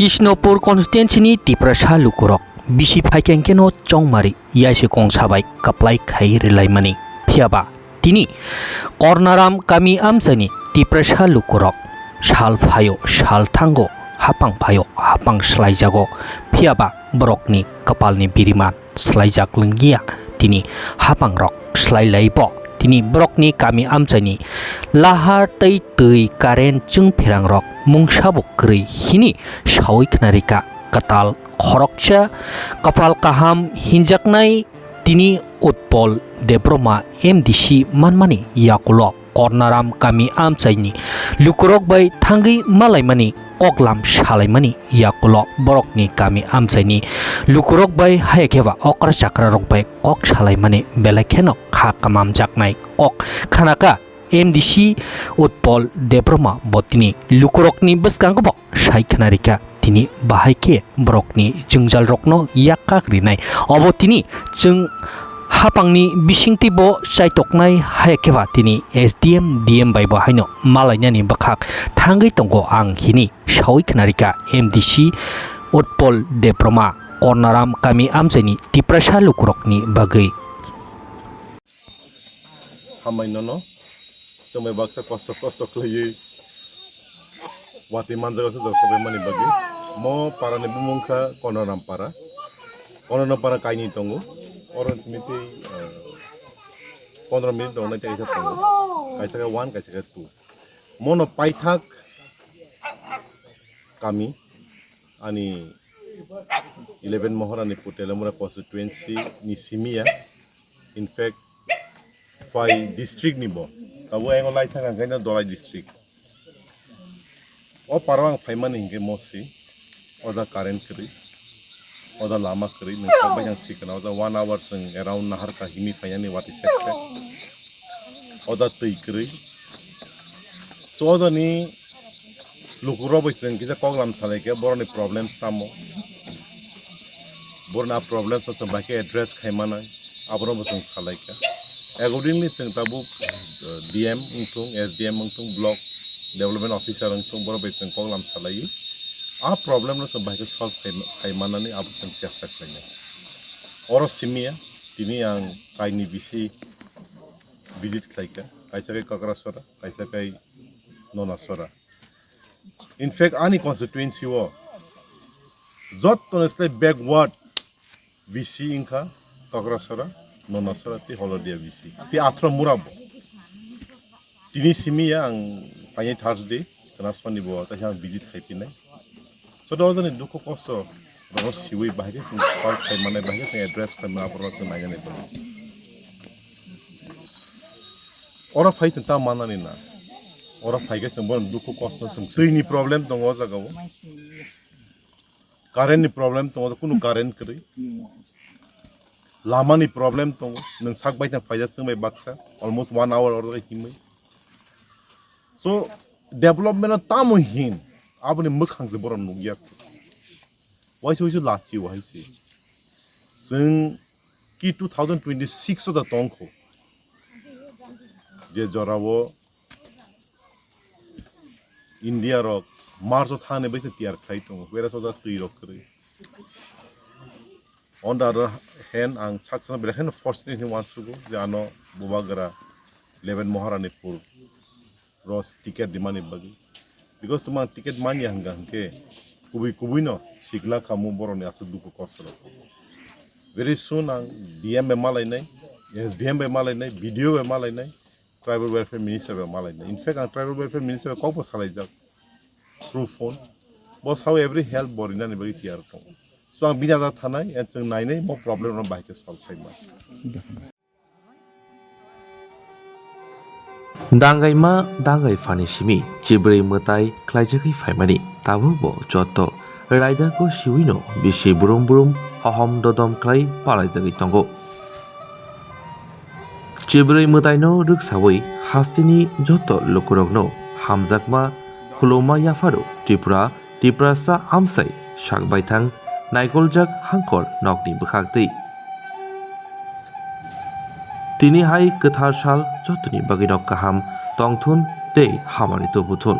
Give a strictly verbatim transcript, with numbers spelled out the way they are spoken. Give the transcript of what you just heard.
Krishnapur constituency ni Tiprasa lukurok bisi phaikhe hwnkhe no chongmari yaisi kongsa bai kwplai khai rwlaimani. Phiyaba tini Kornaram kami amchaini Tiprasa lukurok sal phaio sal thango, hapang phaio hapang swlaijago, phiyaba borokni kwpalni biriman swlaijak lwngya. Tini hapangrok swlailaibo tini borokni kami amchaini lahar tei twi, current, chwng pherangrok mungsabo kwrwi hini sawi khwnarikha. Kwtal khoroksa kwpal kaham hinjaknai tini Utpol Debbarma M D C manmani yakulo Kornaram kami amchaini lukurok bai thangwi malaimani, koklam salaimani yakulo borokni kami amchaini lukurok bai, haiya khe ba okra chakrarok bai kok salaimani belai kheno kha kamamjaknai kok khanakha M D C Utpol Debbarma. Bo tini lukurokni bwskango bo sai khwnarikha, tini bahai khe borokni jwngjalrokno yak kak rinai. Obo tini chwng hapangni bisingtwi bo chaitoknai, haiya khe ba tini S D M, D M bai bo haino malainani bwkhak thangwi tongo ang hini sawi khwnarikha M D C Utpol Debbarma Kornaram kami amchaini Tiprasa lukurokni bagwi. Hambai nono, chwng bai baksa kosto kosto khlaiwi watwi manjak aswk jora sobai mani bagwi. Mo para ni bumung kha Konoram para. Konoram para kainwi tongo. Oro simi tei, eh, pondro minute tongo, nai tei kaisa tongo. Kaisa khe one, kaisa khe two. Mono paithak kami ani eleven Moharani Pur Telamura constituency ni simiya. In fact, phai district ni bo. Abo engo lai thang ang kaino Dolai district. O paro ang phaimani hinkhe mosi. Oda current kwrwi. Oda lama kwrwi. Nwng sakbai ang sikana. Oda one hour chwng around naharka himi phainani wati sekse. Oda twi kwrwi. So odani lukurok bai chwng kisa koklam salai khe borokni problems tamo. Borokni a problems o chwng bai khe address khai manai, abono bo chwng salai kha. Accordingly chwng tabuk, uh, D M wngthung, S D M wngthung, block development officer wngthung, borok bai chwng koklam salai. A problem no chwng bai khe solve khai, khai manani abo chwng chesta khlainai. Oro simiya, tini ang kaini bisi visit khlai kha, kaisa khe Kakrasora, kaisa khe Nonasora. In fact, ani constituency o jottoni slai backward V C wngkha Kakrasora, Nonasora tei Holodia V C. Tei athro mura bo. Tini simi ya ang painai Thursday, kana Sonibar, kaisa ang visit khai pinai. So, do jani dukhu kosto, rogo siwi bahai khe chwng solve khai manai, bahai khe chwng address khai manai, aphuru chwng nainani tongo. Oro phai chwng ta manani na. Oro phai khe chwng bono dukhu kosto chwng. Twi ni problem tongo o jaga o. Current ni problem tongo, kunu current kwrwi. Lama ni problem tongo, nwng sak bai thang phaijak chwng bai baksa, almost one hour oro himwi. So, development o tamo hin, aboni mwkhang se borok nukya. Waisa waisa lachi wahai se. Chwng ki two thousand twenty-six o da tongkho. Je jorao India rok March o thani bai se tiyar khai tongo, whereas o da twi rok kwrwi. On the other hand, ang saksa belai kheno fortunate hinwi uansugo je ano Bubagra eleven Moharanipur ro ticket dimani bagwi. Because tumang ticket manya hwnkha hwnkhe kubui kubui no sikla khamu borokni aswk dukhu kosto rok. Very soon ang D M bai malainai, S D M bai malainai, B D O bai malainai, Tribal Welfare Minister bai malainai. In fact, ang Tribal Welfare Minister bai kokbo salaijak through phone. Bo sao every help bo rinani bagwi tiyar tongo. So ang bini ajak thanai, and chwng nainai mo problem no bahai khe solve khai ma. Dangaima dangai phani simi chibrwi mwtai khlaijagwi phaimani, tabukbo joto raida go siwino bisi brum brum hohom dodom khlai palaijagwi tongo. Chibrwi mwtaino rwksawi hasteni joto lukurokno hamjakma khuluma yapharo Tripura Tiprasa amsai sak baithang naikoljak hangkor nokni bwkhaktwi. Tini hai kwthar sal jotoni bagwino kaham tongthun tei hamari tubuthun.